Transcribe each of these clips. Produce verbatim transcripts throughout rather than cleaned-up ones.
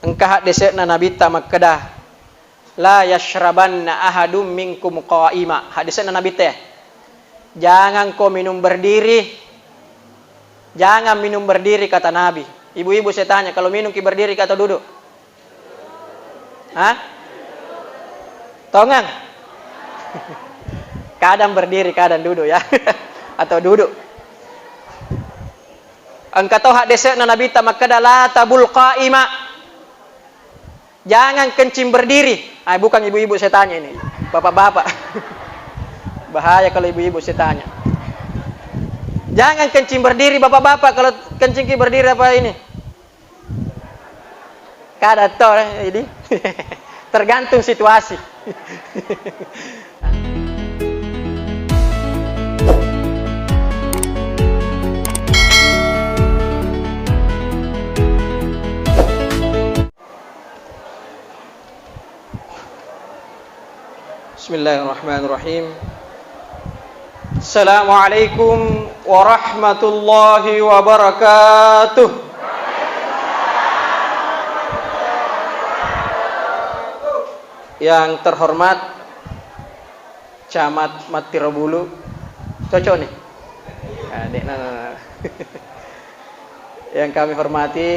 Engka haddese'na Nabitta makkeda, "La yashrabanna ahadum minkum qa'ima." Haddese'na Nabitta, ya. "Jangan kau minum berdiri. Jangan minum berdiri," kata Nabi. Ibu-ibu, saya tanya, kalau minum ki berdiri atau duduk? Hah? Tongang? Kadang berdiri, kadang duduk, ya. Atau duduk. Engka to haddese'na Nabitta makkeda, "La tabul qa'ima." Jangan kencing berdiri. Ah, bukan ibu-ibu saya tanya ini. Bapak-bapak. Bahaya kalau ibu-ibu saya tanya. Jangan kencing berdiri, bapak-bapak. Kalau kencing ki berdiri apa ini? Kada to, eh, ini. Tergantung situasi. Bismillahirrahmanirrahim. Assalamualaikum warahmatullahi wabarakatuh. Yang terhormat Camat Mattirobulu. Cocok nih? Nah, dek, nah, nah, nah. Yang kami hormati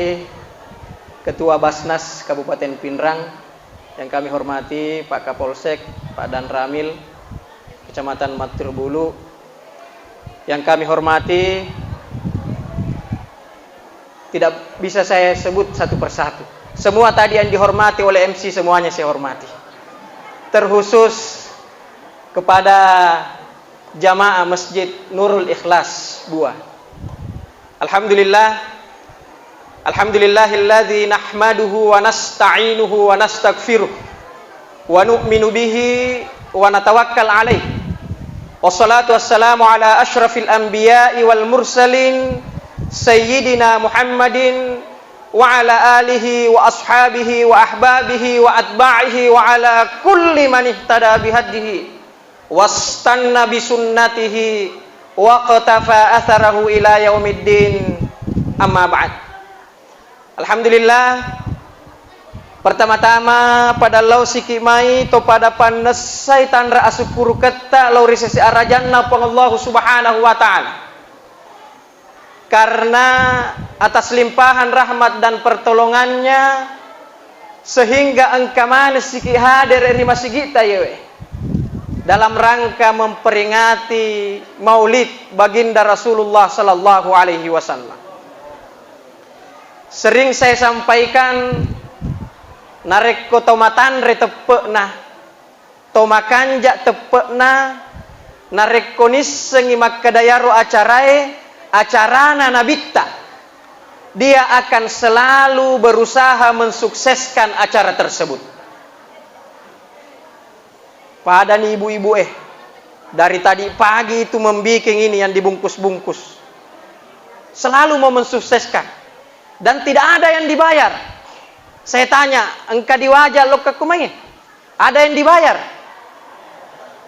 Ketua Basnas Kabupaten Pinrang, yang kami hormati Pak Kapolsek, Pak Danramil, Kecamatan Mattirobulu, yang kami hormati, tidak bisa saya sebut satu persatu. Semua tadi yang dihormati oleh M C, semuanya saya hormati. Terkhusus kepada jamaah Masjid Nurul Ikhlas Bua. Alhamdulillah. Alhamdulillahilladzi nahmaduhu wa nasta'inuhu wa nastaghfiruh wa nu'minu bihi wa natawakkal alaih. Wassalatu wassalamu ala asyrafil anbiya'i wal mursalin, Sayyidina Muhammadin wa ala alihi wa ashabihi wa ahbabihi wa atba'ihi wa ala kulli man ihtada bihadihi wastanna bisunnatihi waqtafa atharahu ila yaumiddin. Amma ba'd. Alhamdulillah. Pertama-tama, pada lao siki mai to pada pannessai tanra asukkuruketta lao ri sese arajanna Puang Allahu Subhanahu wa Ta'ala. Karena atas limpahan rahmat dan pertolongannya, sehingga engka manessiki hadere ri masigitta yewe dalam rangka memperingati Maulid Baginda Rasulullah sallallahu alaihi wasallam. Sering saya sampaikan, narekko to matanre teppe'na, to makanja teppe'na, narekko nissengngi makkeda iyaro acarae, acarana Nabitta, dia akan selalu berusaha mensukseskan acara tersebut. Padani ibu-ibu, eh, dari tadi pagi itu membiking ini yang dibungkus-bungkus. Selalu mau mensukseskan. Dan tidak ada yang dibayar. Saya tanya, engka diwaja lokka kumai? Ada yang dibayar?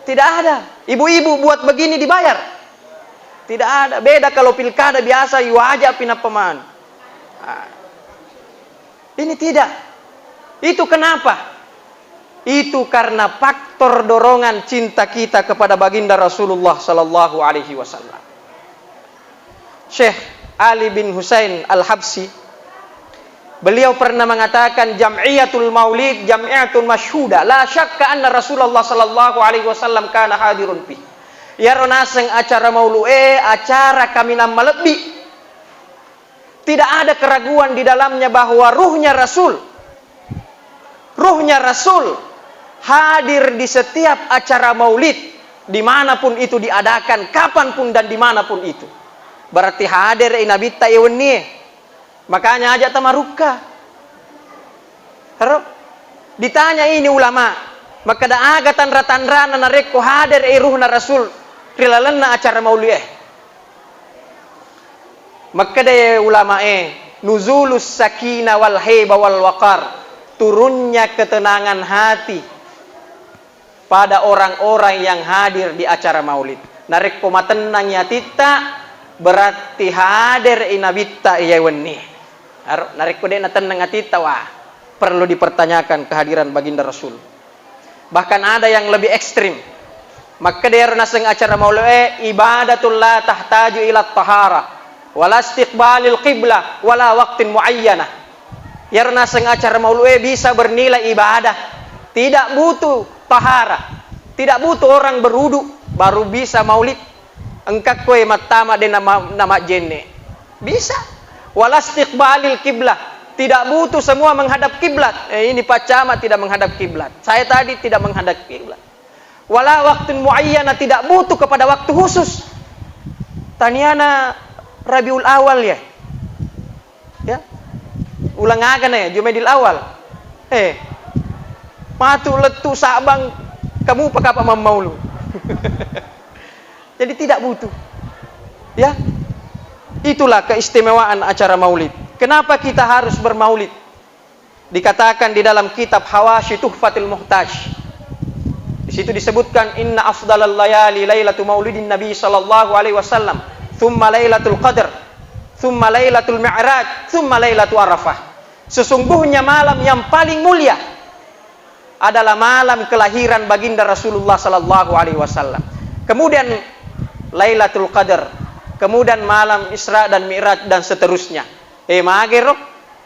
Tidak ada. Ibu-ibu buat begini dibayar? Tidak ada. Beda kalau pilkada biasa, iwaja pinappaman. Ah. Ini tidak. Itu kenapa? Itu karena faktor dorongan cinta kita kepada Baginda Rasulullah sallallahu alaihi wasallam. Syekh Ali bin Husain Al-Habsyi, beliau pernah mengatakan, "Jam'iyatul Maulid jam'iyatun masyhuda, la syakka anna Rasulullah sallallahu alaihi wasallam kana hadirun fi." Iyaro naseng acara maulu'e, acara kaminang malebbi. Tidak ada keraguan di dalamnya bahwa ruhnya Rasul, ruhnya Rasul hadir di setiap acara maulid, dimanapun itu diadakan, kapanpun dan dimanapun itu. Berarti hadir i Nabitta e wennie. Makanya aja tamarukka. Ero, ditanya ini ulama, makkeda aga tanra-tanrana narekko hadir i ruhna Rasul ri lalenna acara maulid e. Makkeda ulamae, "Nuzulus sakinah wal haiba wal waqar," turunnya ketenangan hati pada orang-orang yang hadir di acara maulid. Narekko matennangi atitta, berarti hadir i Nabitta iyae wenni. Aro, narekko de' natennang atitta, wah, Perlu dipertanyakan kehadiran Baginda Rasul. Bahkan ada yang lebih ekstrim. Makkeda iyaro naseng acara maulue ibadatul la tahtaju ila tahara, wala istiqbalil qiblah, wala waktin muayyana. Iyaro naseng acara maulue bisa bernilai ibadah. Tidak butuh tahara. Tidak butuh orang berudu baru bisa maulid. Engka koe mattama de nama, nama jenne. Bisa. Wala istiqbalil kiblah. Tidak butuh semua menghadap kiblat. Eh, ini Pak Camat tidak menghadap kiblat. Saya tadi tidak menghadap kiblat. Wala waktu muayyana, tidak butuh kepada waktu khusus. Taniana Rabiul Awal ya. Ya. Ulang aga na ya, Jumaidil Awal. Eh. Matu lettu Sabang kamu pakapa mammaulu. Jadi tidak butuh. Ya. Itulah keistimewaan acara maulid. Kenapa kita harus bermaulid? Dikatakan di dalam kitab Hawashi Tuhfatil Muhtaj. Di situ disebutkan, "Inna afdalal layali lailatu maulidin Nabi sallallahu alaihi wasallam, thumma lailatul qadar, thumma lailatul mi'raj, thumma lailatu arafah." Sesungguhnya malam yang paling mulia adalah malam kelahiran Baginda Rasulullah sallallahu alaihi wasallam. Kemudian Lailatul Qadar, kemudian malam Isra dan Mi'raj dan seterusnya. Eh, magero.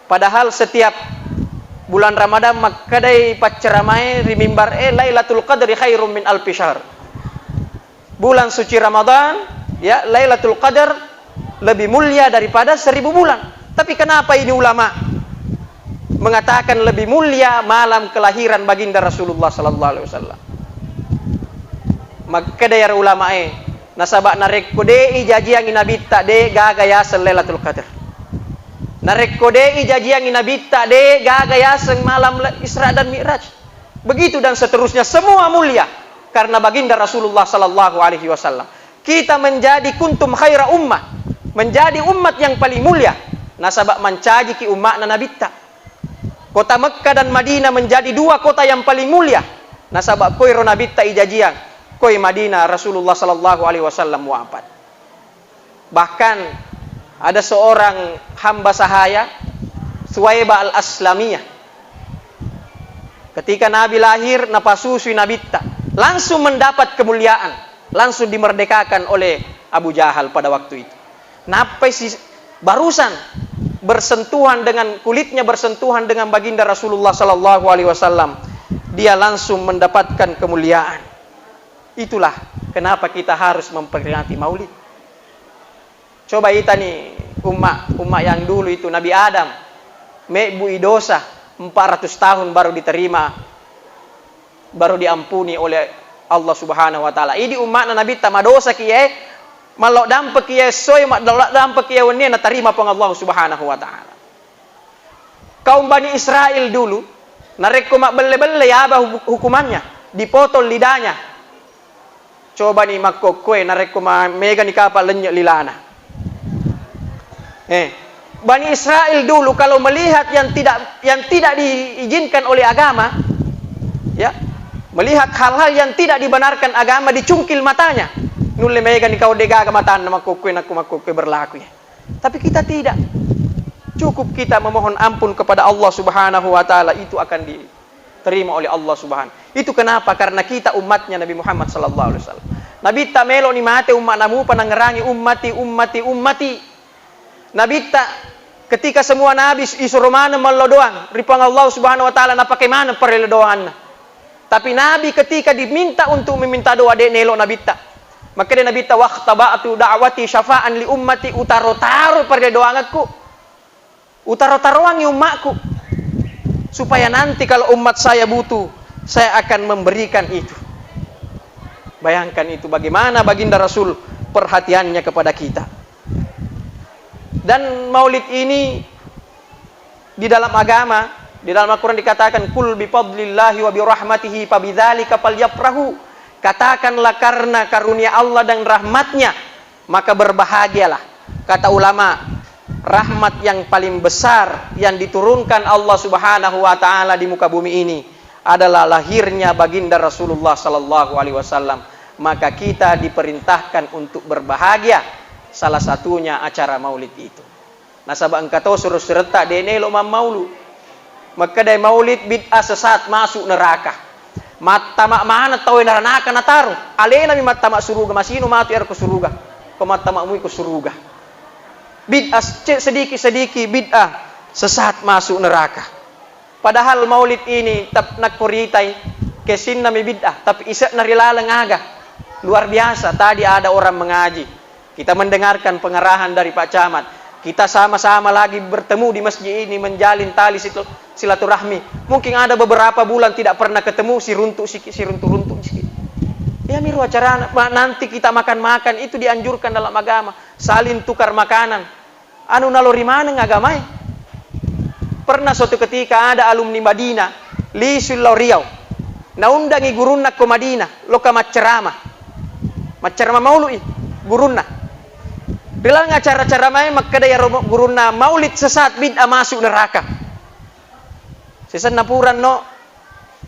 Padahal setiap bulan Ramadan makkedai pacceramae ri mimbar e, "Lailatul Qadri khairum min alfi syahr." Bulan suci Ramadan, ya, Lailatul Qadar lebih mulia daripada seribu bulan. Tapi kenapa ini ulama mengatakan lebih mulia malam kelahiran Baginda Rasulullah sallallahu alaihi wasallam? Makkeda iyaro ulamae, nasaba narekko de ijajiangi nabitta, de gaga yaseng Lailatul Qadar. Narekko de ijajiangi nabitta, de gaga yaseng malam le-, Isra dan Mi'raj. Begitu dan seterusnya, semua mulia karena Baginda Rasulullah sallallahu alaihi wasallam. Kita menjadi kuntum khaira ummah, menjadi umat yang paling mulia, nasaba mancajiki umma'na nabitta. Kota Mekkah dan Madinah menjadi dua kota yang paling mulia, nasaba koiro nabitta ijajiang, koi Madinah Rasulullah sallallahu alaihi wasallam wafat. Bahkan ada seorang hamba sahaya, Suwaibah Al-Aslamiyah. Ketika Nabi lahir, napasusui nabitta, langsung mendapat kemuliaan, langsung dimerdekakan oleh Abu Jahal pada waktu itu. Nappai si barusan bersentuhan dengan kulitnya, bersentuhan dengan Baginda Rasulullah sallallahu alaihi wasallam, dia langsung mendapatkan kemuliaan. Itulah kenapa kita harus memperingati Maulid. Coba itani umma, umma yang dulu itu, Nabi Adam, mebbu'i dosa, empat ratus tahun baru diterima, baru diampuni oleh Allah Subhanahu wa Ta'ala. Idi umma'na Nabitta madosaki iyae, mallau dampeki iyae essoe, mallau dampeki iyae wennie, natarima Puang Allah Subhanahu wa Ta'ala. Kaum Bani Israel dulu, narekko mabbelle-belle, iyaba hu-, hukumannya, dipotong lidahnya. Cobani makkokkoe, narekko ma-, megani kapa lennye lilana. Eh, Bani Israel dulu kalau melihat yang tidak, yang tidak diizinkan oleh agama, ya, melihat hal-hal yang tidak dibenarkan agama, dicungkil matanya. Nulle megani kau degaga matanna makkokkoe, nakko makkokkoe berlaku, ya. Tapi kita tidak. Cukup kita memohon ampun kepada Allah Subhanahu wa Ta'ala, itu akan diterima oleh Allah Subhanahu. Itu kenapa? Karena kita umatnya Nabi Muhammad sallallahu alaihi wasallam. Nabitta melo ni mate umma namupa nangerangi, "Ummati, ummati, ummati." Nabitta ketika semua nabi is-, isuro maneng mallo doang ri Puang Allah Subhanahu wa Ta'ala, napake maneng parello doanna. Tapi Nabi ketika diminta untuk meminta doa, de' nelo Nabitta. Makkeda Nabitta, "Wakhtaba'tu da'wati syafa'an li ummati," utaro-taro parello doangekku. Utaro-taroangi ummakku. Supaya nanti kalau umat saya butuh, saya akan memberikan itu. Bayangkan itu bagaimana Baginda Rasul perhatiannya kepada kita. Dan Maulid ini di dalam agama, di dalam Al-Quran dikatakan, "Qul bi fadlillahi wa bi rahmatihi fa bidzalika falyafrahu." Katakanlah, "Karena karunia Allah dan rahmatnya, maka berbahagialah." Kata ulama, rahmat yang paling besar yang diturunkan Allah Subhanahu wa Ta'ala di muka bumi ini adalah lahirnya Baginda Rasulullah sallallahu alaihi wasallam. Maka kita diperintahkan untuk berbahagia, salah satunya acara Maulid itu. Nasaba engka to suro-suretta de' nelo mammaulu. Makkedai maulid bid'ah sesat masuk neraka. Mattama maneng tau e neranaka natarung. Alena mi mattama suruga, masino matu ero ko suruga. Ko mattama mui ko suruga. Bid'ah ce-, sedikit-sedikit bid'ah sesat masuk neraka. Padahal maulid ini tap-, nakko ritai kesinna mi bid'ah, tapi ise'na ri laleng aga. Luar biasa, tadi ada orang mengaji. Kita mendengarkan pengarahan dari Pak Camat. Kita sama-sama lagi bertemu di masjid ini menjalin tali situ-, silaturahmi. Mungkin ada beberapa bulan tidak pernah ketemu, siruntuk siki, siruntuk-runtuk siki. Ya miru acarana, ma-, nanti kita makan-makan, itu dianjurkan dalam agama. Saling tukar makanan. Anu nalori maneng agamae. Pernah suatu ketika ada alumni Madinah, lisu lao Riau. Naundangi gurunna ko Madinah, loka maccerama. Maccerama maului gurunna. Ri laleng acara-cara mae makkeda iyaro mo-, gurunna, "Maulid sesat, bid'ah, masuk neraka." Sisenna puranno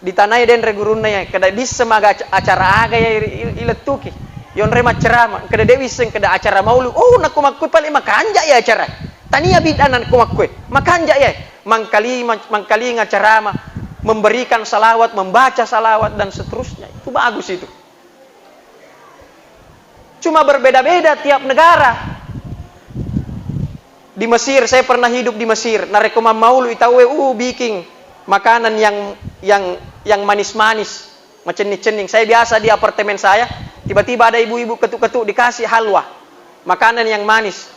ditanae denre gurunna iya, keda disseng maga ac-, acara aga iya i-, i-, ilettuki. Yonre maccerama, keda de wisseng keda acara maulu. Oh, nakko makkue pale makanja iya acara. Tania bid'ah nakko makkue. Makanja iya. Mangkali-, mangkalinga ceramah, memberikan salawat, membaca salawat dan seterusnya. Itu bagus itu. Cuma berbeda-beda tiap negara. Di Mesir, saya pernah hidup di Mesir. Narekko mammaului tauwe, uh, bikin makanan yang, yang, yang manis-manis, macenning-cenning. Saya biasa di apartemen saya, tiba-tiba ada ibu-ibu ketuk-ketuk dikasih halwa, makanan yang manis.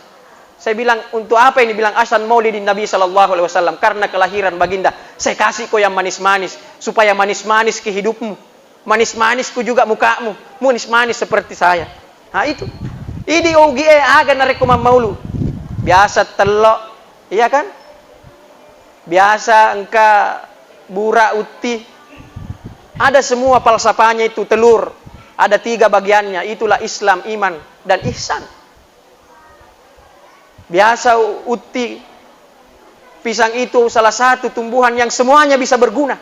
Saya bilang, "Untuk apa ini?" Bilang, "Asan maulidin Nabi sallallahu alaihi wasallam, karena kelahiran baginda. Saya kasih kau yang manis-manis, supaya manis-manis kehidupmu." Manis-manisku juga mukamu, manis-manis seperti saya. Nah, itu. Idi ugi e aga narekko mammaulu. Biasa tello, iya kan? Biasa engka bura utti. Ada semua falsafahnya itu telur. Ada tiga bagiannya. Itulah Islam, iman, dan ihsan. Biasa u-, utti, pisang itu salah satu tumbuhan yang semuanya bisa berguna.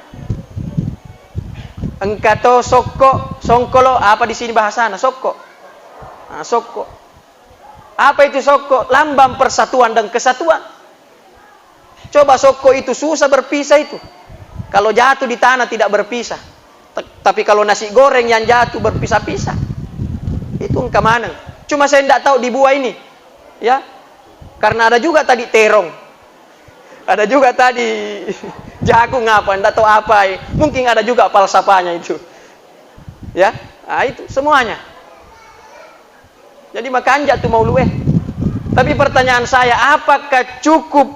Engka to sokko, songkolo, apa di sini bahasana? Sokko. Nah, sokko. Apa itu sokko? Lambang persatuan dan kesatuan. Coba sokko itu susah berpisah itu. Kalau jatuh di tanah tidak berpisah. Ta-, tapi kalau nasi goreng yang jatuh berpisah-pisah, itu engka maneng. Cuma saya ndak tahu di Bua ini, ya, karena ada juga tadi terong, ada juga tadi jagung apa, ndak tahu apa, eh. Mungkin ada juga falsafahnya itu, ya. Nah, itu semuanya. Jadi makanja tu maulu e. Tapi pertanyaan saya, apakah cukup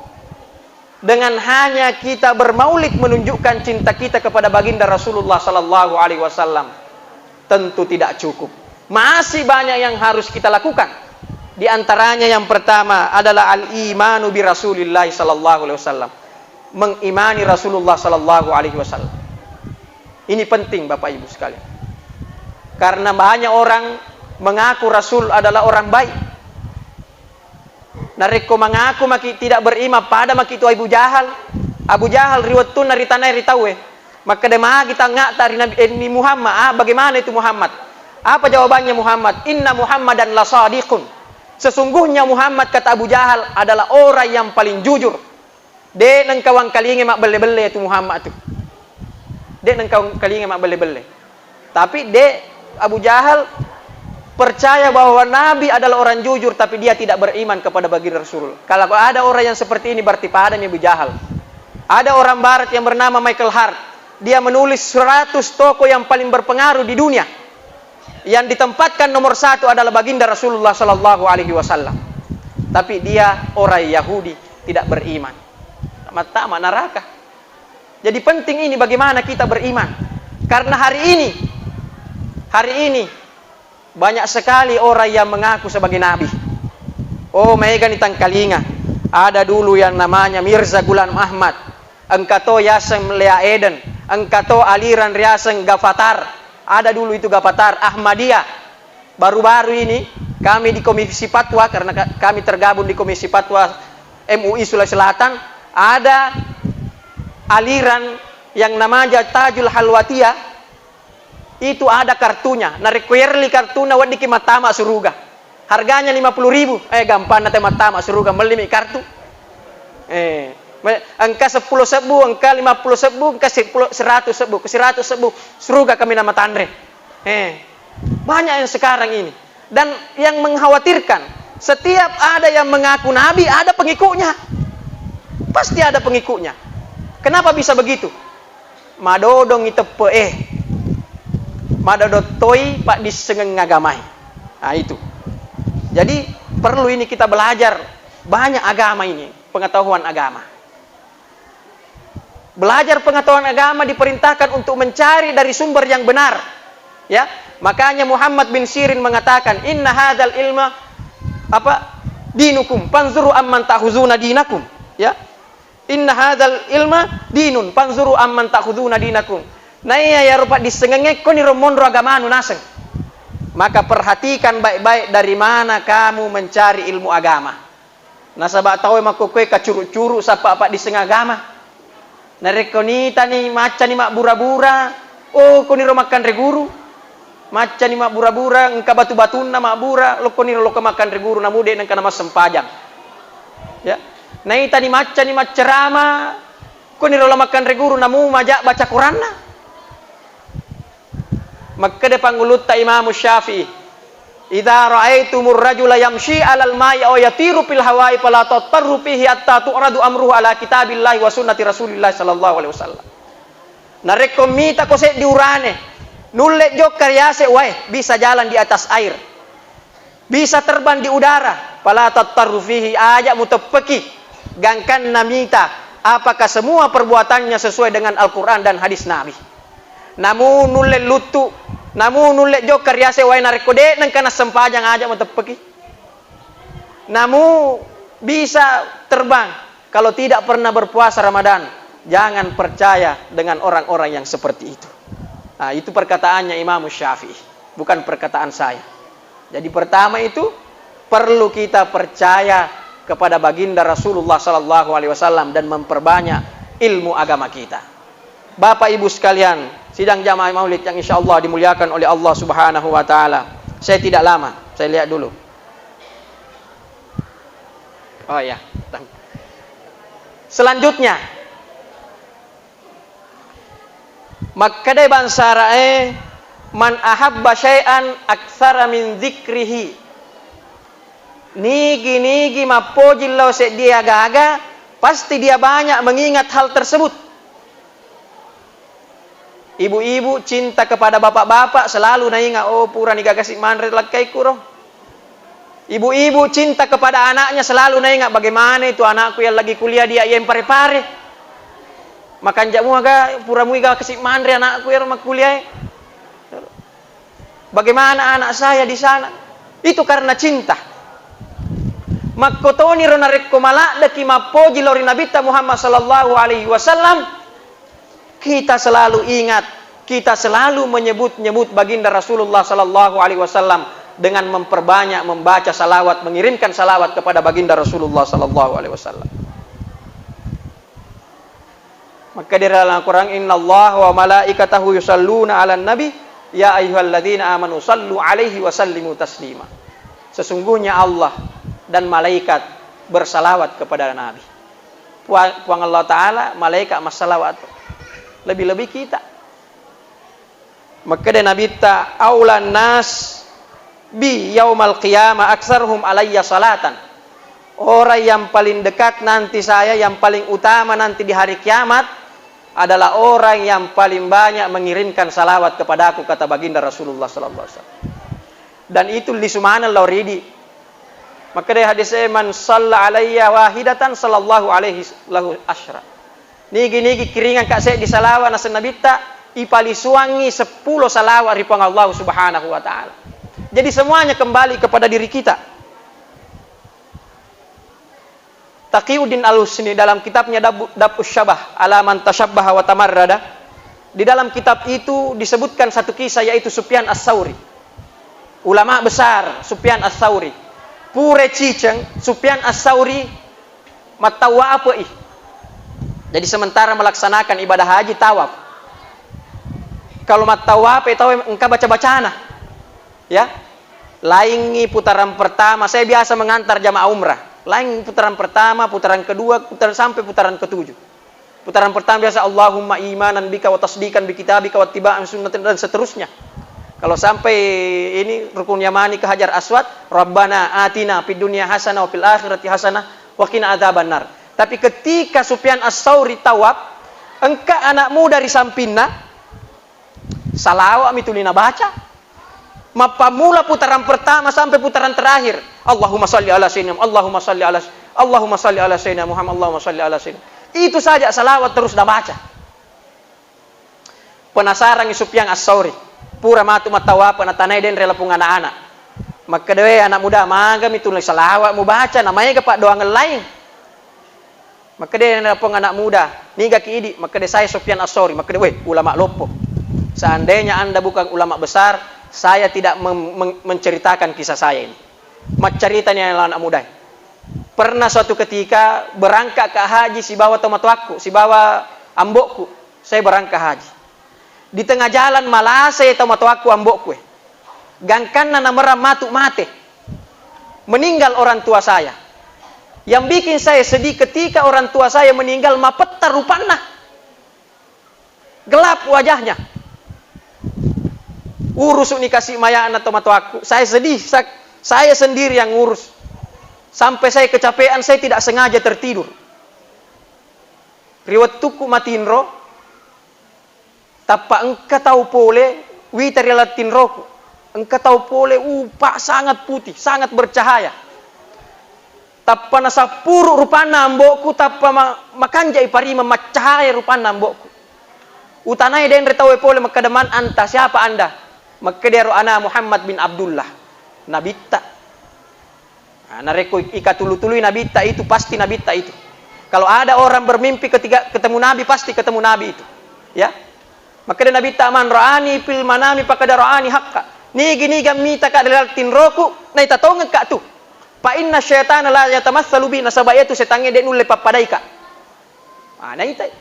dengan hanya kita bermaulid menunjukkan cinta kita kepada baginda Rasulullah sallallahu alaihi wasallam? Tentu tidak cukup. Masih banyak yang harus kita lakukan. Di antaranya yang pertama adalah al-imanu bi Rasulillah sallallahu alaihi wasallam. Mengimani Rasulullah sallallahu alaihi wasallam. Ini penting, Bapak Ibu sekalian. Karena banyak orang mengaku Rasul adalah orang baik. Narekko mengaku maki tidak beriman, pada maki tu Abu Jahal. Abu Jahal ri wettunna ri tanae ri tauwe. Makkeda magi tangngata ri Nabi, eh, ni Muhammad. Ah, bagaimana itu Muhammad? Apa jawabannya Muhammad? "Inna Muhammadan lasadiqun." Sesungguhnya Muhammad, kata Abu Jahal, adalah orang yang paling jujur. De' nengka wangkalinga mabbelle-belle tu Muhammad tu. De' nengka wangkalinga mabbelle-belle. Tapi de', Abu Jahal percaya bahwa Nabi adalah orang jujur, tapi dia tidak beriman kepada baginda Rasul. Kalau ada orang yang seperti ini, berarti padami Abu Jahal. Ada orang barat yang bernama Michael Hart. Dia menulis seratus tokoh yang paling berpengaruh di dunia. Yang ditempatkan nomor satu adalah baginda Rasulullah sallallahu alaihi wasallam. Tapi dia orang Yahudi, tidak beriman. Mattama neraka. Jadi penting ini bagaimana kita beriman. Karena hari ini, hari ini banyak sekali orang yang mengaku sebagai nabi. Oh, maegani tangkalinga. Ada dulu yang namanya Mirza Ghulam Ahmad. Engka to yaseng Lea Eden. Engka to aliran riaseng Gafatar. Ada dulu itu Gafatar, Ahmadiyah. Baru-baru ini kami di Komisi Fatwa, karena ka-, kami tergabung di Komisi Fatwa M U I Sulawesi Selatan, ada aliran yang namanya Tajul Halwatiyah, itu ada kartunya. Narekko yerli kartuna, weddikki mattama suruga. Harganya lima puluh ribu. Eh, gampanna te mattama suruga, mellimi kartu. Eh, Me-, engka seppulo sebbu, engka lima puluh sebbu, engka seppulo, seratus sebbu, ke seratus sebbu, suruga kami nama tanre. Eh, banyak yang sekarang ini. Dan yang mengkhawatirkan, setiap ada yang mengaku nabi, ada pengikutnya. Pasti ada pengikutnya. Kenapa bisa begitu? Madodong i teppe e. Madodong toi paddissengeng agamae. Nah, itu. Jadi, perlu ini kita belajar banyak agama ini, pengetahuan agama. Belajar pengetahuan agama diperintahkan untuk mencari dari sumber yang benar. Ya, makanya Muhammad bin Sirin mengatakan, "Inna hadzal ilma apa? Dinukum, fanzuru amman ta'khuzuna dinakum." Ya. "Inna hadzal ilma dinun, fanzuru amman ta'khuzuna dinakum." Naiya iyaro paddissengengnge, koniro monro agamanu naseng. Maka perhatikan baik-baik dari mana kamu mencari ilmu agama. Nasaba tauwe makkokkoe kacuru-curu sappa paddisseng agama. Narekko nitani maccani mabbura-bura, oh, koniro makkanre guru. Maccani mabbura-bura, engka batu-batunna mabbura, lokkoniro lokka makkanre guru, namu de nengka namassempajang. Ya. Naitani maccani maccerama, koniro la makkanre guru, namu maja baca Quranna. Makkeda pangulutta Imam Syafi'i, "Idza ra'aitumur rajula yamshi 'alal ma'i aw yatiru fil hawa'i fala tattaru fihi hatta tu'radu amruhu 'ala kitabillahi wa sunnati Rasulillah sallallahu alaihi wasallam." Narekko mitako seddi urane nulle jokka ri ase wae, bisa jalan di atas air, bisa terbang di udara, fala tattaru fihi, aja muteppeki gangkanna mita apakah semua perbuatannya sesuai dengan Al-Quran dan hadis Nabi. Namu nulle luttu, namu nulle jokka ri ase wae, narekko de nengka nassempajang, aja muteppeki. Namu bisa terbang, kalau tidak pernah berpuasa Ramadan, jangan percaya dengan orang-orang yang seperti itu. Nah, itu perkataannya Imam Syafi'i, bukan perkataan saya. Jadi pertama itu perlu kita percaya kepada baginda Rasulullah sallallahu alaihi wasallam dan memperbanyak ilmu agama kita. Bapak Ibu sekalian, sidang jamaah maulid yang insya Allah dimuliakan oleh Allah Subhanahu wa taala. Saya tidak lama, saya lihat dulu. Oh ya. Selanjutnya, makkedai bangsa Ara'e, "Man ahabba syai'an aktsara min dzikrihi." Nigi-nigi mappoji lao seddie aga-aga, pasti dia banyak mengingat hal tersebut. Ibu-ibu cinta kepada bapak-bapak selalu naingat, "Oh, purani gaga si manre lakkaikku ro." Ibu-ibu cinta kepada anaknya selalu naingat, "Bagaimana itu anakku yang lagi kuliah, dia yang pare-pare? Makanja muaga pura muiga kasi manre anakku ero makkuliah." Bagaimana anak saya di sana? Itu karena cinta. Makkotoniro narekko maladdeki mappoji lao ri Nabitta Muhammad sallallahu alaihi wasallam, kita selalu ingat, kita selalu menyebut-nyebut baginda Rasulullah sallallahu alaihi wasallam dengan memperbanyak membaca salawat, mengirimkan salawat kepada baginda Rasulullah sallallahu alaihi wasallam. Maka di dalam Al-Quran, "Innallaha wa malaikatahu yusalluna 'alan nabi, ya ayyuhalladzina amanu sallu 'alaihi wa sallimu taslima." Sesungguhnya Allah dan malaikat bersalawat kepada Nabi. Pua-, Puang Allah Ta'ala, malaikat massalawat. Lebih-lebih kita. Makkeda Nabitta, "Aulan nas bi yaumal qiyamah aktsaruhum alayya salatan." Orang yang paling dekat nanti saya, yang paling utama nanti di hari kiamat adalah orang yang paling banyak mengirimkan salawat kepadaku, kata baginda Rasulullah sallallahu alaihi wasallam. Dan itu lisu maneng lao ridi. Makkeda hadis e, "Man salla alayya wahidatan sallallahu alaihi lahu asyra." Nigi-nigi kiringangka seddi salawat naseng Nabitta, ipalisuangngi seppulo salawat ri Puang Allah Subhanahu wa Ta'ala. Jadi, semuanya kembali kepada diri kita. Taqiyuddin Al-Husni dalam kitabnya Dabu-, Daf'us Syabah ala man tasyabbaha wa tamarrada, di dalam kitab itu disebutkan satu kisah, yaitu Sufyan As-Sauri. Ulama besar Sufyan As-Sauri. Pura ciceng Sufyan As-Sauri mattawafe'i. Jadi sementara melaksanakan ibadah haji, tawaf. Kalau mattawafe tau engka baca-bacana. Ya. Laingi putaran pertama, saya biasa mengantar jamaah umrah. Lain putaran pertama, putaran kedua, putaran sampai putaran ketujuh. Putaran pertama biasa, "Allahumma imanan bika wa tasdiqan bi kitabika wa ittiba'an sunnati," dan seterusnya. Kalau sampai ini rukun yamani ke Hajar Aswad, "Rabbana atina fid dunya hasanah wa fil akhirati hasanah wa qina adzabannar." Tapi ketika Sufyan As-Sauri tawaf, engka anak muda ri sampinna, salawat mi tuli nabaca. Mappammula putaran pertama sampai putaran terakhir. Allahumma salli ala sayyidina, Allahumma salli ala, Allahumma salli ala sayyidina Muhammad, Allahumma salli ala sayyidina. Itu saja salawat terus nabaca. Penasarangi Sufyan As-Sauri. Pura matu mattawape, natanai denre lapong anak-anak. Makkeda, "We anak muda, magami tuli salawat mubaca, na maega paddoangeng laing." Makkeda, "Napong anak muda, niga ki idi?" Makkeda, "Saya Sufyan As-Sauri." Makkeda, "Weh, ulama loppo. Seandainya Anda bukan ulama besar, saya tidak mem-, meng-, menceritakan kisah saya ini." Maccaritani anak muda. "Pernah suatu ketika berangkat ke haji sibawa tomatoakku, sibawa ambokku. Saya berangkat haji. Di tengah jalan malasai tomatoakku, ambokku, eh. Gangkanna namerang matu mate. Meninggal orang tua saya. Yang bikin saya sedih ketika orang tua saya meninggal, mapettar rupanna. Gelap wajahnya. Urusuni kasi mayana tomatoakku. Saya sedih, sa-, saya sendiri yang ngurus. Sampai saya kecapean, saya tidak sengaja tertidur. Ri wettukku matinro, tappa engka tau pole wita ri laleng tinroku. Engka tau pole, upa, sangat putih, sangat bercahaya. Tappa nasappuru rupanna ambokku, tappa ma-, makanjai parimeng, maccahaya rupanna ambokku. Utanai denre tauwe pole, makkeda, "Man anta, siapa Anda?" Makkeda, "Ero ana Muhammad bin Abdullah, nabitta." Nah, narekko ikatulu-tului nabitta itu, pasti nabitta itu. Kalau ada orang bermimpi ketika ketemu Nabi, pasti ketemu Nabi itu. Ya. Makkeda nabitta, "Man ra'ani fil manami faqad ra'ani haqqa." Nigi-niga mitaka dalam tinroku, naita tongengka tu. "Fa inna syaitana la yatamassalu bi," nasaba iyatu setangnge de nulle pappadaika. Ah, naitai.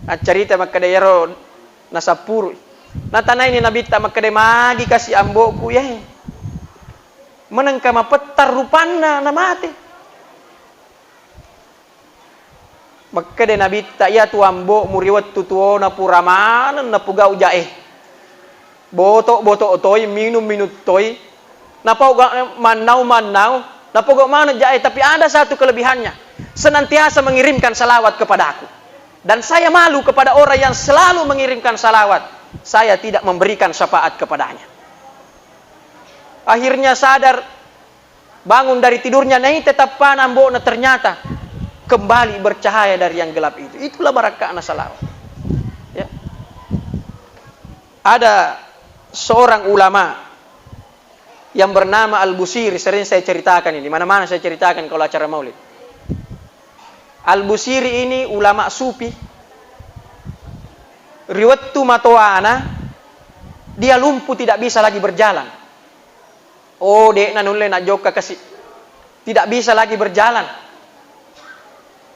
Accarita makkeda iyaro nasappurui. Natanaini nabitta makkeda, "Magi kasi amboku, ye? Menengka mapettar rupanna namate." Makkeda nabitta, "Iyatu ambomu ri wettu tuona pura maneng napugau jae. Boto-boto toi, minum-minum toi, napau ga-, mannau-mannau, napogau maneng jae, tapi ada satu kelebihannya, senantiasa mengirimkan salawat kepadaku. Dan saya malu kepada orang yang selalu mengirimkan salawat, saya tidak memberikan syafaat kepadanya." Akhirnya sadar, bangun dari tidurnya, naita tappana ambo'na, ternyata kembali bercahaya dari yang gelap itu. Itulah barakahna salawat. Ya. Ada seorang ulama yang bernama Al-Busiri, sering saya ceritakan ini, mana-mana saya ceritakan kalau acara maulid. Al-Busiri ini ulama sufi, ri wettu matoana, dia lumpuh, tidak bisa lagi berjalan. Oh, de'na nulle najokka kasi. Tidak bisa lagi berjalan.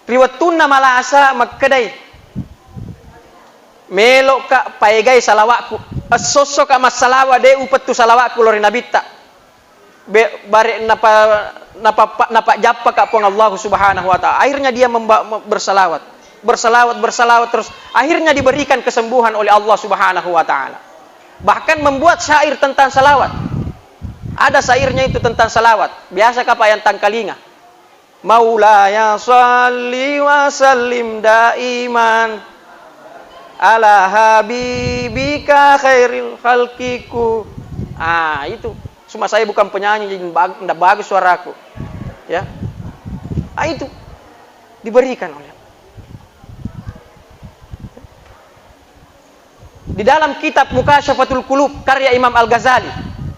Ri wettunna malasa makkedai, "Melo'ka paegai salawa'ku. Esso-essoka massalawa, de upettu salawa'ku lao ri nabitta. Be-, bare napa-, napappa-, napajjappaka Puang Allahu Subhanahu wa Ta'ala." Akhirnya dia memba-, me-, bersalawat. Bersalawat, bersalawat terus. Akhirnya diberikan kesembuhan oleh Allah Subhanahu wa Ta'ala. Bahkan membuat syair tentang salawat. Ada syairnya itu tentang salawat. Biasa kapa yang tangkalinga. "Maulaya salli wa sallim daiman ala habibika khairil khalqiku." Ah, itu. Cuma saya bukan penyanyi, jadi bag-, ndak bagus suaraku. Ya. Ah, itu diberikan oleh Allah. Di dalam kitab Mukasyafatul Qulub karya Imam Al-Ghazali,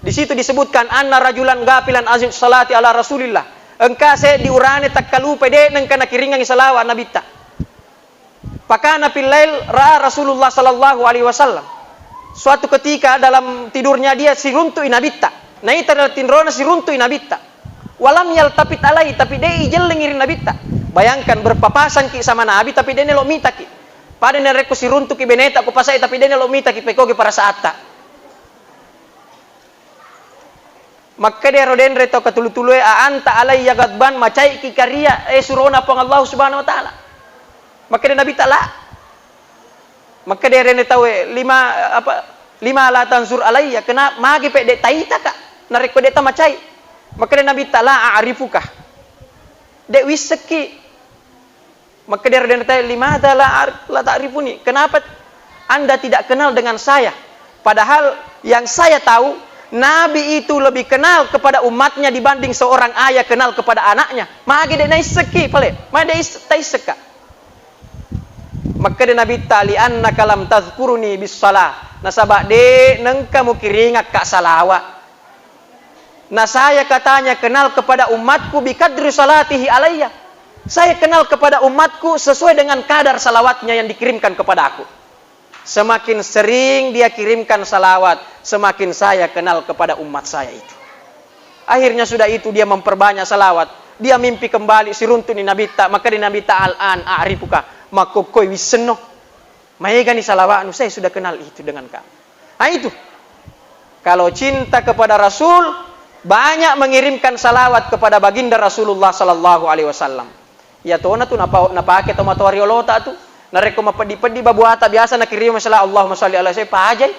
di situ disebutkan, "Anna rajulan ghafilan an salati ala Rasulillah." Engka seddi urane takkalupai, de nengka nakiringangi salawat Nabitta. "Fakana fil lail ra'a Rasulullah sallallahu alaihi wasallam." Suatu ketika dalam tidurnya dia siruntu'i Nabitta. Naita dalam tinrona siruntu'i Nabitta. "Walam yaltafit alai," tapi de ijellengi ri Nabitta. Bayangkan, berpapasanki sama Nabi, tapi de nelo mitaki. Pada narekko siruntuki beneta ko pasai, tapi de nelo mitaki, pekogi parasaatta. Makkeda ero denre tau katulu-tulue, "A anta alayya ghadban, macaiki karia, eh, surona Puang Allah Subhanahu wa Ta'ala?" Makkeda Nabitta, "La." Makkeda ero denre taue, "Lima, apa, lima la tanzur alayya, kena magi pe de taitaka narekko de tamacai?" Makkeda Nabitta, "La a'rifuka." De wissekki. Makkeda ero denre taue, "Limadza la ar-, la ta'rifuni? Kenapa Anda tidak kenal dengan saya? Padahal yang saya tahu, Nabi itu lebih kenal kepada umatnya dibanding seorang ayah kenal kepada anaknya." Magi de naissekki pale? Magi de is-, taissekka? Makkeda Nabitta, "Li'annaka lam tazkuruni bis salah." Nasaba de nengka mukiringakka salawat. Na saya katanya kenal kepada umatku bikadri salatihi alayya. Saya kenal kepada umatku sesuai dengan kadar salawatnya yang dikirimkan kepadaku. Semakin sering dia kirimkan salawat, semakin saya kenal kepada umat saya itu. Akhirnya sudah itu dia memperbanyak salawat. Dia mimpi kembali, siruntu'ni Nabitta, makkeda Nabitta, "Al-an a'rifuka." Makkokkoi wissenno. Maegani salawatnu, saya sudah kenal itu dengan kamu. Nah, itu. Kalau cinta kepada Rasul, banyak mengirimkan salawat kepada baginda Rasulullah sallallahu alaihi wasallam. Iya tona tu napa-, napake to matoa riolota tu. Narekko mapeddi-peddi babuata biasa nakirim salawat, "Allahumma shalli ala sayyidina," pajai.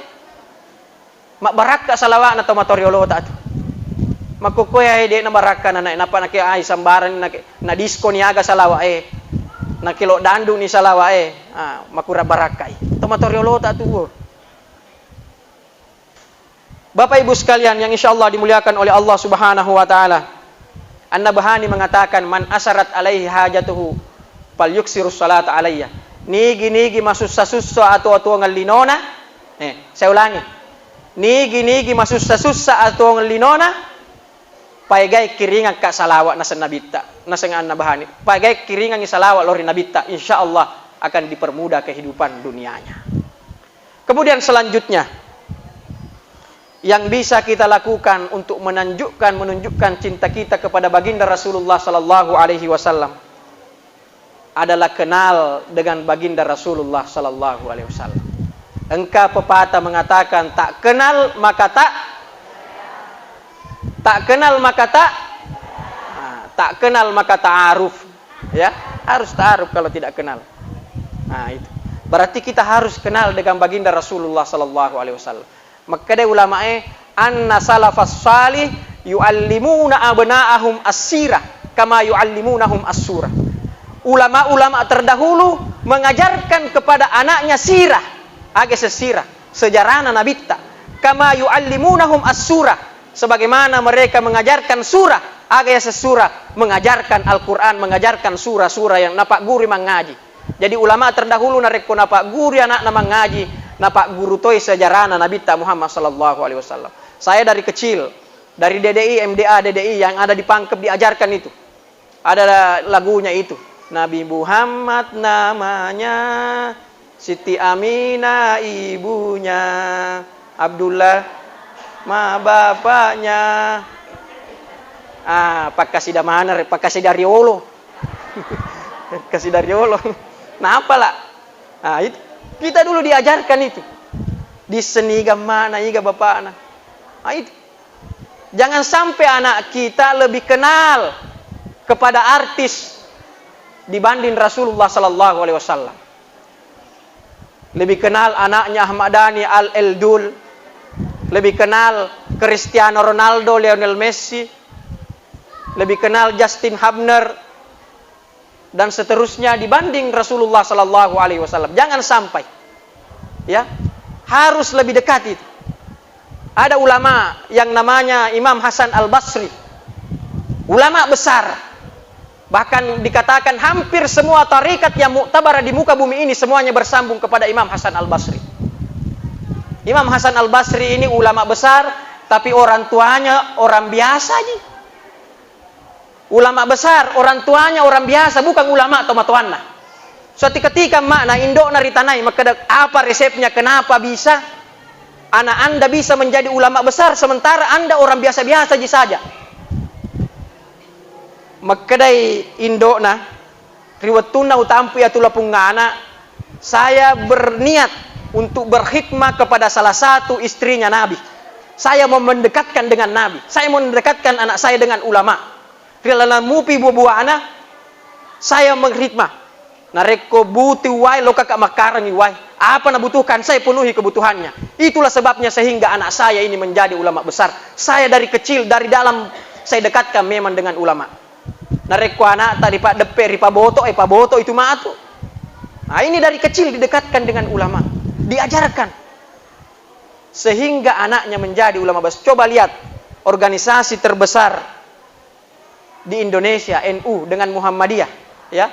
Mabbarakka salawa'na to matoa riolota tu. Makkokkoe ae de' nabarakka nanae, nappa nake ai sambarang nake, nadiskoni aga salawa'e. Nake lo dandu ni salawa'e. Ah, makura barakkai. To matoa riolota tu. Bapak Ibu sekalian yang insyaallah dimuliakan oleh Allah Subhanahu wa taala. An-Nabhani mengatakan, "Man asarat alaihi hajatuhu falyuksirus salata alayya." Nigi-nigi masussa-sussa atuo-tuongeng linona, eh, saya ulangi. Nigi-nigi masussa-sussa atuongeng linona, paegai kiringakka salawat naseng Nabitta, naseng An-Nabhani. Paegai kiringangi salawat lao ri Nabitta, insyaallah akan dipermudah kehidupan dunianya. Kemudian selanjutnya, yang bisa kita lakukan untuk menunjukkan, menunjukkan cinta kita kepada baginda Rasulullah sallallahu alaihi wasallam adalah kenal dengan baginda Rasulullah sallallahu alaihi wasallam. Engka pepatah mengatakan, "Tak kenal maka tak, tak kenal maka tak, nah, tak kenal maka ta'aruf." Ya, harus ta'aruf kalau tidak kenal. Nah, itu. Berarti kita harus kenal dengan baginda Rasulullah sallallahu alaihi wasallam. Makkeda ulamae, "Anna salafas salih yu'allimuna abna'ahum as-sirah kama yu'allimunahum as-surah." Ulama-ulama terdahulu mengajarkan kepada anaknya sirah, aga sesirah, sejarahna Nabitta. "Kama yu'allimunahum as-surah," sebagaimana mereka mengajarkan surah, aga yaseng surah, mengajarkan Al-Quran, mengajarkan surah-surah yang napagguru mangaji. Jadi ulama terdahulu narekko napagguru anakna mangaji, napagguru toi sejarahna Nabitta Muhammad sallallahu alaihi wasallam. Saya dari kecil, dari D D I, M D A, D D I yang ada di Pangkep diajarkan itu. Ada lagunya itu. Nabi Muhammad namanya, Siti Aminah ibunya, Abdullah ma bapaknya. Ah, pakkasida maneng, pakkasida riolo. Kasida riolo. Napa la? Ah, itu. Kita dulu diajarkan itu. Disseng iga mana, iga bapakna. Ah, itu. Jangan sampai anak kita lebih kenal kepada artis dibanding Rasulullah sallallahu alaihi wasallam. Lebih kenal anaknya Ahmad Dhani, Al Eldul. Lebih kenal Cristiano Ronaldo, Lionel Messi. Lebih kenal Justin Hubner dan seterusnya dibanding Rasulullah sallallahu alaihi wasallam. Jangan sampai. Ya. Harus lebih dekat itu. Ada ulama yang namanya Imam Hasan Al-Basri. Ulama besar. Bahkan dikatakan hampir semua tarekat yang muktabar di muka bumi ini semuanya bersambung kepada Imam Hasan Al-Basri. Imam Hasan Al-Basri ini ulama besar, tapi orang tuanya orang biasa ji. Ulama besar, orang tuanya orang biasa, bukan ulama tomatoanna. Suatu ketika makna indokna ritanai, makkeda, "Apa resepnya, kenapa bisa anak Anda bisa menjadi ulama besar sementara Anda orang biasa-biasa ji saja?" Makkedai indokna, "Ri wettunna utampui atu lapungngana, saya berniat untuk berkhidmah kepada salah satu istrinya Nabi." Saya mau mendekatkan dengan Nabi. Saya mau mendekatkan anak saya dengan ulama. Ri lalenna mupi buah-buahna, saya menghikmah. Narekko butuh wae, lokaka makkarengngi wae. Apa nabutuhkan, saya penuhi kebutuhannya. Itulah sebabnya sehingga anak saya ini menjadi ulama besar. Saya dari kecil, dari dalam saya dekatkan memang dengan ulama. Narekko anakta ripaddeppe, ripaboto, eh, paboto itu matu. Nah, ini dari kecil didekatkan dengan ulama, diajarkan. Sehingga anaknya menjadi ulama besar. Coba lihat organisasi terbesar di Indonesia, N U dengan Muhammadiyah, ya.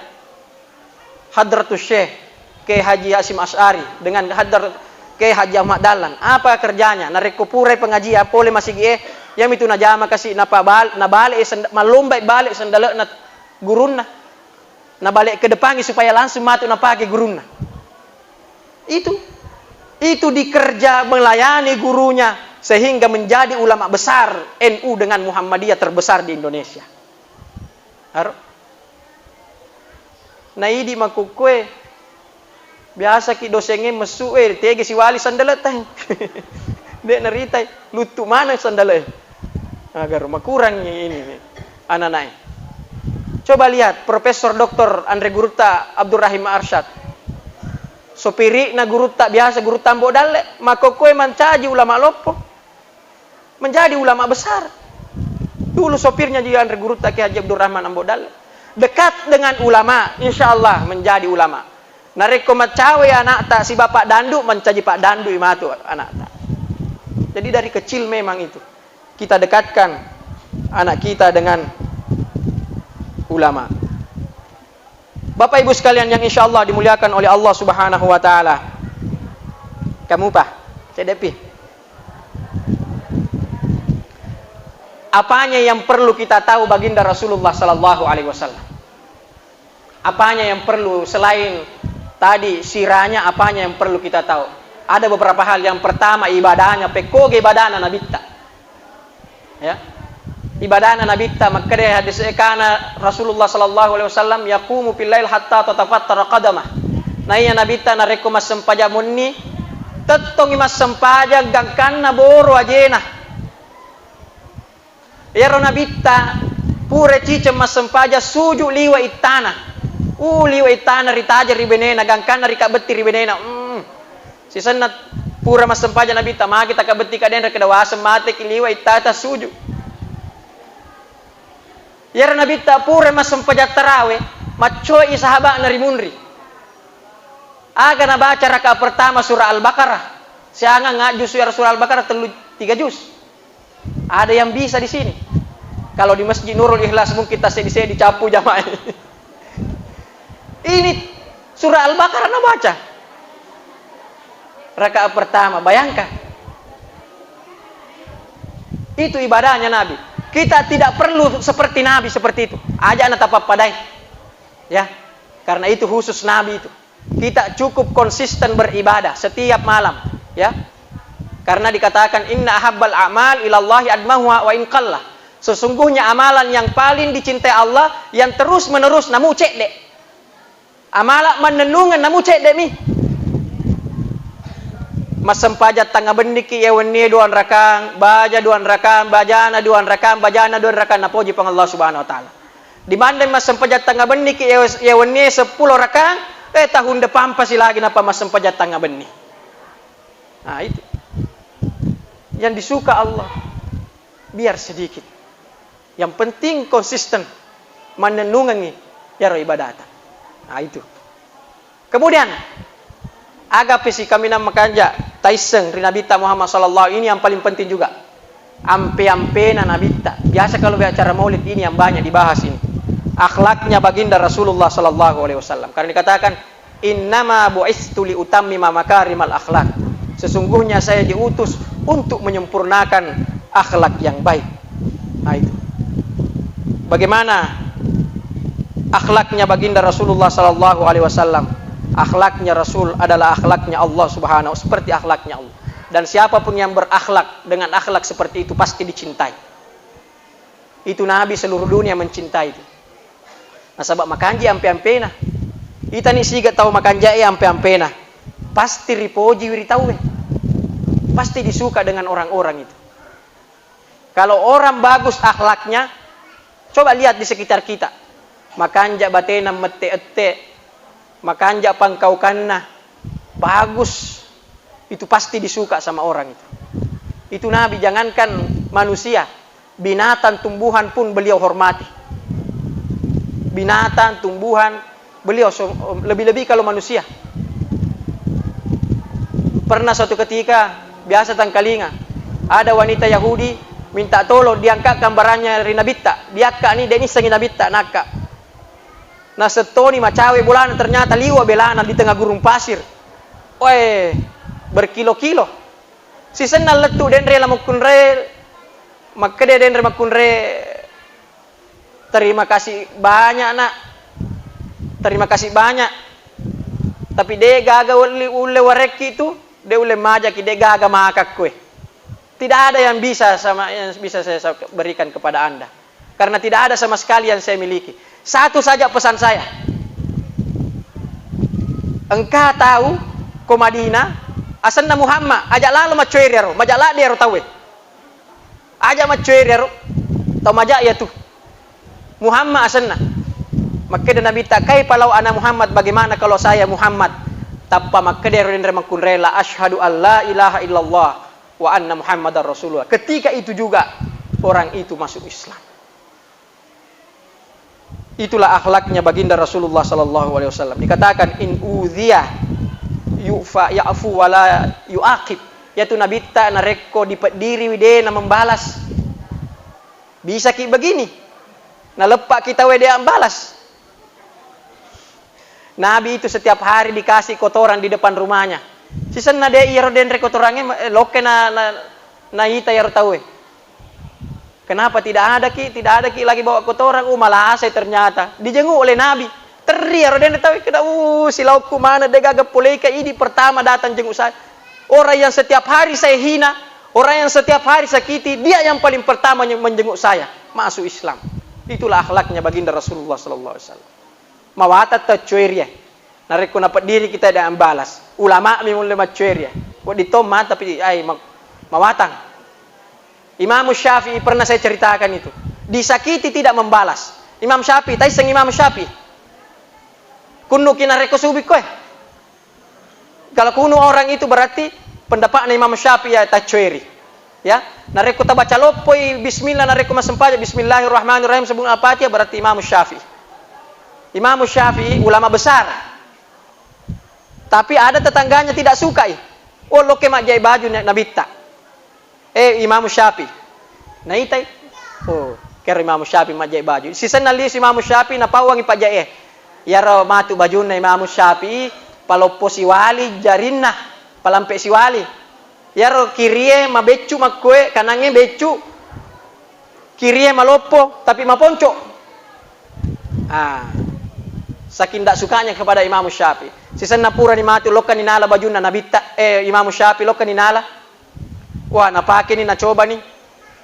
Hadratus Syekh Kiai Haji Hasyim Asy'ari dengan Hadrat Kiai Haji Ahmad Dahlan. Apa kerjanya? Narekko purai pengajian, pole masigi'e, yamitu najama kasi, napabal-, nabale send-, mallombai bale sendale'na gurunna. Nabale kedepangi supaya langsung matu napake gurunna. Itu, itu dikerja melayani gurunya sehingga menjadi ulama besar N U dengan Muhammadiyah terbesar di Indonesia. Aro? Naidi makkukkoe, biasaki dosengnge messu e, tege siwali sandale'ta. De' naritai, luttu maneng sandale'e. Agar makurangi ini, ananae. Coba lihat Profesor Doktor Anre Gurutta Abdurrahim Arsyad. Sopiri'na gurutta biasa, gurutta Ambo Dalle, makkokkoe mancaji ulama loppo. Menjadi ulama besar. Dulu sopirnya juga Anre Gurutta Kiai Haji Abdurrahman Ambo Dalle. Dekat dengan ulama, insya Allah menjadi ulama. Narekko maccawai anakta si bapak dandu, mancaji pak dandu imatu anakta. Jadi dari kecil memang itu. Kita dekatkan anak kita dengan ulama. Bapak Ibu sekalian yang insya Allah dimuliakan oleh Allah Subhanahu wa Ta'ala. Kamu pa? Cedepi. Apanya yang perlu kita tahu baginda Rasulullah sallallahu alaihi wasallam? Apanya yang perlu selain tadi sirahnya, apanya yang perlu kita tahu? Ada beberapa hal. Yang pertama, ibadahnya, pekkoga ibadahna Nabitta. Ya. Ibadahna Nabitta, makkeda hadis e, kana Rasulullah sallallahu alaihi wasallam yaqumu fil lail hatta tatafattara qadamah. Naiya Nabitta narekko massempajang wenni, tettongi massempajang gangkanna boro ajena. Iyaro Nabitta pura ciceng massempajang, suju liwe ittana. Uh, liwe ittana ritajeng ri benena, gangkanna rikabbetti ri benena. Mm. Sisenna pura massempajang Nabitta, magi takabbetti kadenre, keda waseng mateki liwe ittata suju. Iyaro Nabitta pura massempajang tarawe, maccoi sahaba'na ri munri. Aga nabaca rakaat pertama surah Al-Baqarah? Siagang jus iyaro surah Al-Baqarah, tellu, tiga jus. Ada yang bisa di sini? Kalau di Masjid Nurul Ikhlas mungkin tasseddi-seddi cappu jamaah. Ini surah Al-Baqarah nabaca. Rakaat pertama, bayangkan. Itu ibadahnya Nabi. Kita tidak perlu seperti Nabi seperti itu. Aja na tapappadai. Ya. Karena itu khusus Nabi itu. Kita cukup konsisten beribadah setiap malam, ya. Karena dikatakan, "Inna ahabbal a'mal ilallahi admahuha wa in qalla." Sesungguhnya amalan yang paling dicintai Allah yang terus-menerus namu cedde. Amala mannennungeng namu cedde mi. Massempajang tangnga benniki, iya wennie duang rakang, baja duang rakang, bajana duang rakang, bajana duang rakang, napoji Puang Allah Subhanahu wa Ta'ala. Dibanding massempajang tangnga benniki, iya, iya wennie seppulo rakang, eh, tahun depan pasti lagi napa massempajang tangnga benni. Nah, itu. Yang disuka Allah, biar sedikit. Yang penting konsisten mannennungengngi iyaro ibadata. Nah, itu. Kemudian, aga pesi kaminang makanja taisseng ri Nabitta Muhammad sallallahu, ini yang paling penting juga. Ampe-ampena Nabitta. Biasa kalau acara maulid ini yang banyak dibahas ini. Akhlaknya baginda Rasulullah sallallahu alaihi wasallam. Karena dikatakan, "Innama bu'istu li utammima makarimal akhlak." Sesungguhnya saya diutus untuk menyempurnakan akhlak yang baik. Nah, itu. Bagaimana akhlaknya baginda Rasulullah sallallahu alaihi wasallam? Akhlaknya Rasul adalah akhlaknya Allah Subhanahu, seperti akhlaknya Allah. Dan siapapun yang berakhlak dengan akhlak seperti itu pasti dicintai. Itu Nabi seluruh dunia mencintai itu. Nasaba makanji ampe-ampena. Itani siga tau makanjae ampe-ampena. Pasti ripojiwi ri tauwe. Pasti disuka dengan orang-orang itu. Kalau orang bagus akhlaknya, coba lihat di sekitar kita. Makanja batena mette-ette, makanja pangkaukanna, bagus. Itu pasti disuka sama orang itu. Itu Nabi, jangankan manusia, binatang tumbuhan pun beliau hormati. Binatang tumbuhan beliau so-, lebih-lebih kalau manusia. Pernah suatu ketika, biasa tangkalinga, ada wanita Yahudi minta tolong diangkatkan barangnya ri Nabitta. Diakka ni, de nissengi Nabitta nakka. Nasettoni macawe bolana, ternyata liwa belana di tengah gurung pasir. Oe, berkilo-kilo. Sisenna lettu denre la makkunrai, makkeda denre makkunrai, "Terima kasih banyak, Nak. Terima kasih banyak. Tapi de gaga ulle, ulle warekki tu, de ulle majaki, de gaga maka koe. Tidak ada yang bisa sama, yang bisa saya sa-, berikan kepada Anda. Karena tidak ada sama sekali yang saya miliki. Satu saja pesan saya. Engka tau ko Madinah, asenna Muhammad, aja lalo maccoeri aro, maja ladde aro tauwe." Aja maccoeri aro, tau maja iya tu. Muhammad asenna. Makkeda Nabitta, "Kaifa law ana Muhammad, bagaimana kalau saya Muhammad?" Tappa makkeda ero denre makkunrai, "La asyhadu an la ilaha illallah wa anna Muhammadar Rasulullah." Ketika itu juga orang itu masuk Islam. Itulah akhlaknya baginda Rasulullah sallallahu alaihi wasallam. Dikatakan, "In udhiya yu'fa, ya'fu wa la yu'aqib." Yaitu Nabitta narekko dipeddiriwi de na membalas. Bisa ki begini. Naleppa kita we de ambalas. Nabi itu setiap hari dikasih kotoran di depan rumahnya. Sisenna de iyaro denre kotorangnge, eh, lokke na, na, naita iyaro tauwe. Kenapa tidak ada ki? Tidak ada ki lagi bawa kotoran. Uh, malasai ternyata. Dijenguk oleh Nabi. Terri aro denre tauwe, keda, "Uh, silaukku mana de gaga poleika, idi pertama datang jenguk saya. Orang yang setiap hari saya hina, orang yang setiap hari sakiti, dia yang paling pertama menjenguk saya." Masuk Islam. Itulah akhlaknya baginda Rasulullah sallallahu alaihi wasallam. Mawatang tau coeri e. Narekko napeddiri kita de ambalas. Ulama mi mulle maccoeri e. Wedding to mata pi ai ma-, mawatang. Imam Syafi'i pernah saya ceritakan itu. Disakiti tidak membalas. Imam Syafi'i, taisseng Imam Syafi'i. Kunnuki narekko subi koe. Kalau kunu orang itu berarti pendapatna Imam Syafi'i ya taccoeri. Ya, narekko tabaca loppoi bismillah, narekko massempajang, "Bismillahirrahmanirrahim," sebelum Al-Fatihah, berarti Imam Syafi'i. Imam Syafi'i ulama besar. Tapi ada tetangganya tidak sukai. Oh, lokke majjai baju na-, Nabitta. Eh, Imam Syafi'i. Naitai. Oh, kero Imam Syafi'i majjai baju. Sisenna lisu Imam Syafi'i, napauangi pajjae. Iyaro matu bajunna Imam Syafi'i, paloppo siwali jarinna, palampe siwali. Iyaro kirie mabeccu makkoe, kanangnge beccu, kirie maloppo, tapi maponco. Ah, saking ndak sukanya kepada Imam Syafi'i. Sisenna purani matu, lokkani nala bajunna Nabitta, eh, Imam Syafi'i, lokkani nala. Wah, napakeni, nacobani.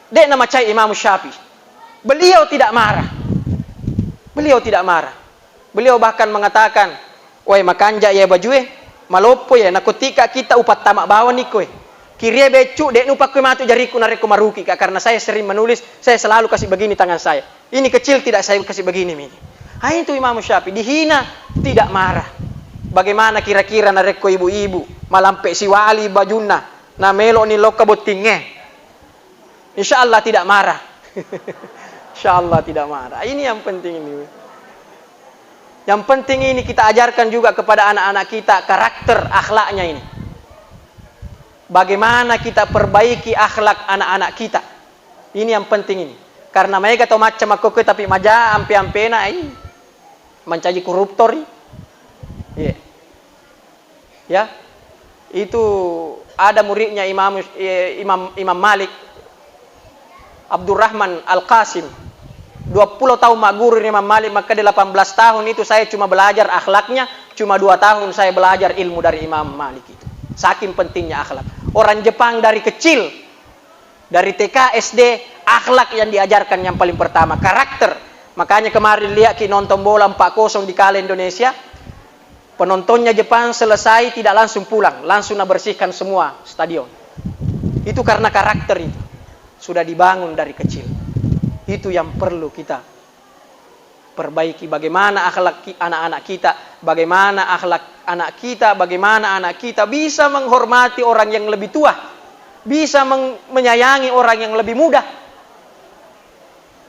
De namacai Imam Syafi'i. Beliau tidak marah. Beliau tidak marah. Beliau bahkan mengatakan, "Wai, makanja iya bajue, maloppo iya, nakotika kita upattama bawani koe. Kirie beccu, de nupakkoi matu jariku narekko maruki ka, karena saya sering menulis, saya selalu kasih begini tangan saya. Ini kecil tidak saya kasih begini mi." Ah, itu Imam Syafi'i dihina, tidak marah. Bagaimana kira-kira narekko ibu-ibu malampe siwali bajunna, nameloni lokka bottingnge? Insya Allah tidak marah. Insya Allah tidak marah. Ini yang penting ini. Yang penting ini kita ajarkan juga kepada anak-anak kita karakter akhlaknya ini. Bagaimana kita perbaiki akhlak anak-anak kita. Ini yang penting ini. Karena maega tau macca makkokkoe tapi maja ampe-ampena, ai, mancaji koruptor i. Iya. Ya, itu ada muridnya Imam, eh, Imam, Imam Malik, Abdurrahman Al-Qasim. Dua puluh tahun magguru ri Imam Malik, makkeda, "Delapan belas tahun itu saya cuma belajar akhlaknya, cuma dua tahun saya belajar ilmu dari Imam Malik itu." Saking pentingnya akhlak. Orang Jepang dari kecil, dari T K, S D, akhlak yang diajarkan yang paling pertama, karakter. Makanya kemarin lihat ki nonton bola empat kosong dikalah Indonesia, penontonnya Jepang selesai tidak langsung pulang, langsung nabersihkan semua stadion. Itu karena karakter itu. sudah dibangun dari kecil. Itu yang perlu kita perbaiki. Bagaimana akhlak ki-, anak-anak kita, bagaimana akhlak anak kita, bagaimana anak kita bisa menghormati orang yang lebih tua, bisa meng-, menyayangi orang yang lebih muda.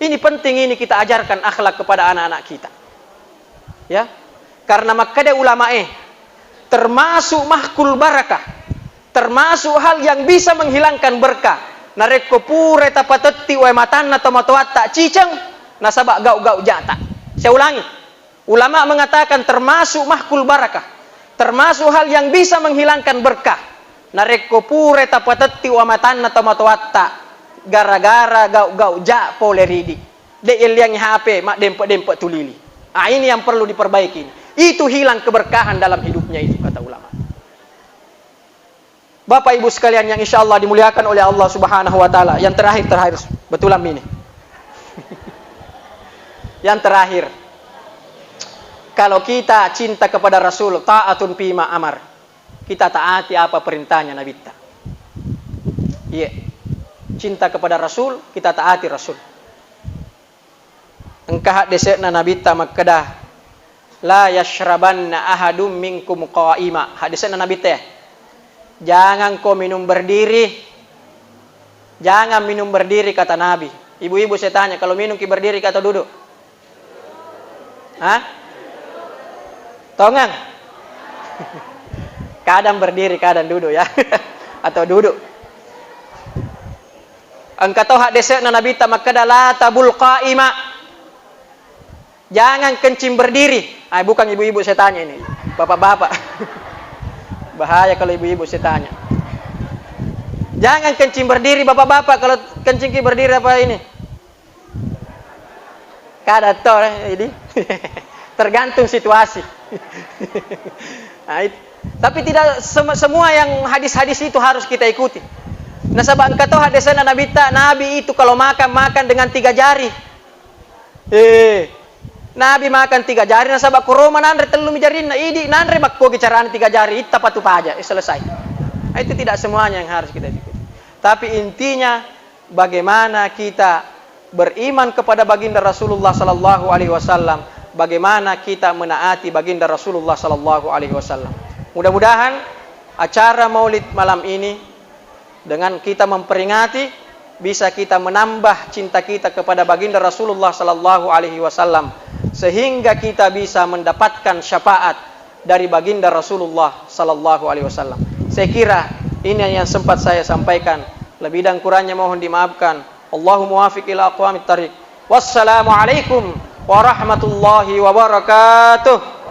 Ini penting, ini kita ajarkan akhlak kepada anak-anak kita. Ya. Karena makkeda ulamae, termasuk mahkul barakah, termasuk hal yang bisa menghilangkan berkah. Narekko pura tapatetti wae matanna tomatoatta ciceng, nasaba gau-gau jata. Saya ulangi, ulama mengatakan termasuk mahkul barakah, termasuk hal yang bisa menghilangkan berkah. Narekko pura tapatetti wae matanna tomatoatta gara-gara gau-gau ja pole ridi. De yelliangi H P, maddempe-dempe tulili. Ah, ini yang perlu diperbaiki. Itu hilang keberkahan dalam hidupnya itu, kata ulama. Bapak Ibu sekalian yang insya Allah dimuliakan oleh Allah Subhanahu wa Ta'ala. Yang terakhir, terakhir, betulan ini. Yang terakhir, kalau kita cinta kepada Rasul, ta'atun fima amar. Kita taati apa perintahnya Nabitta. Iya. Cinta kepada Rasul, kita taati Rasul. Engka haddese'na Nabitta makkeda, "La yashrabanna ahadum minkum qa'ima." Haddese'na Nabitta ya. "Jangan kau minum berdiri. Jangan minum berdiri," kata Nabi. Ibu-ibu, saya tanya, kalau minum ki berdiri atau duduk? Hah? Tongeng? Kadang berdiri, kadang duduk ya. Atau duduk. Engka to haddese'na Nabitta makkeda, "La tabul qa'ima." Jangan kencing berdiri. Ah, bukan ibu-ibu saya tanya ini. Bapak-bapak. Bahaya kalau ibu-ibu saya tanya. Jangan kencing berdiri, bapak-bapak. Kalau kencing ki berdiri apa ini? Kada to, eh, ini. Tergantung situasi. Nah, it-, tapi tidak sem-, semua yang hadis-hadis itu harus kita ikuti. Nasaba engka to hadisna Nabitta, Nabi itu kalau makan, makan dengan tiga jari. Eh, Nabi makan tiga jari, nasaba koroma nanre tellumi jarinna, idi nanre makkogi carana tiga jari, itta patu paja, eh, selesai. Nah, itu tidak semuanya yang harus kita ikuti. Tapi intinya, bagaimana kita beriman kepada Baginda Rasulullah sallallahu alaihi wasallam, bagaimana kita menaati Baginda Rasulullah sallallahu alaihi wasallam. Mudah-mudahan acara Maulid malam ini, dengan kita memperingati, bisa kita menambah cinta kita kepada Baginda Rasulullah sallallahu alaihi wasallam, sehingga kita bisa mendapatkan syafaat dari Baginda Rasulullah sallallahu alaihi wasallam. Saya kira ini yang sempat saya sampaikan. Lebih dan kurangnya mohon dimaafkan. Allahu muwafiq ila aqwamit thariq. Wassalamualaikum warahmatullahi wabarakatuh.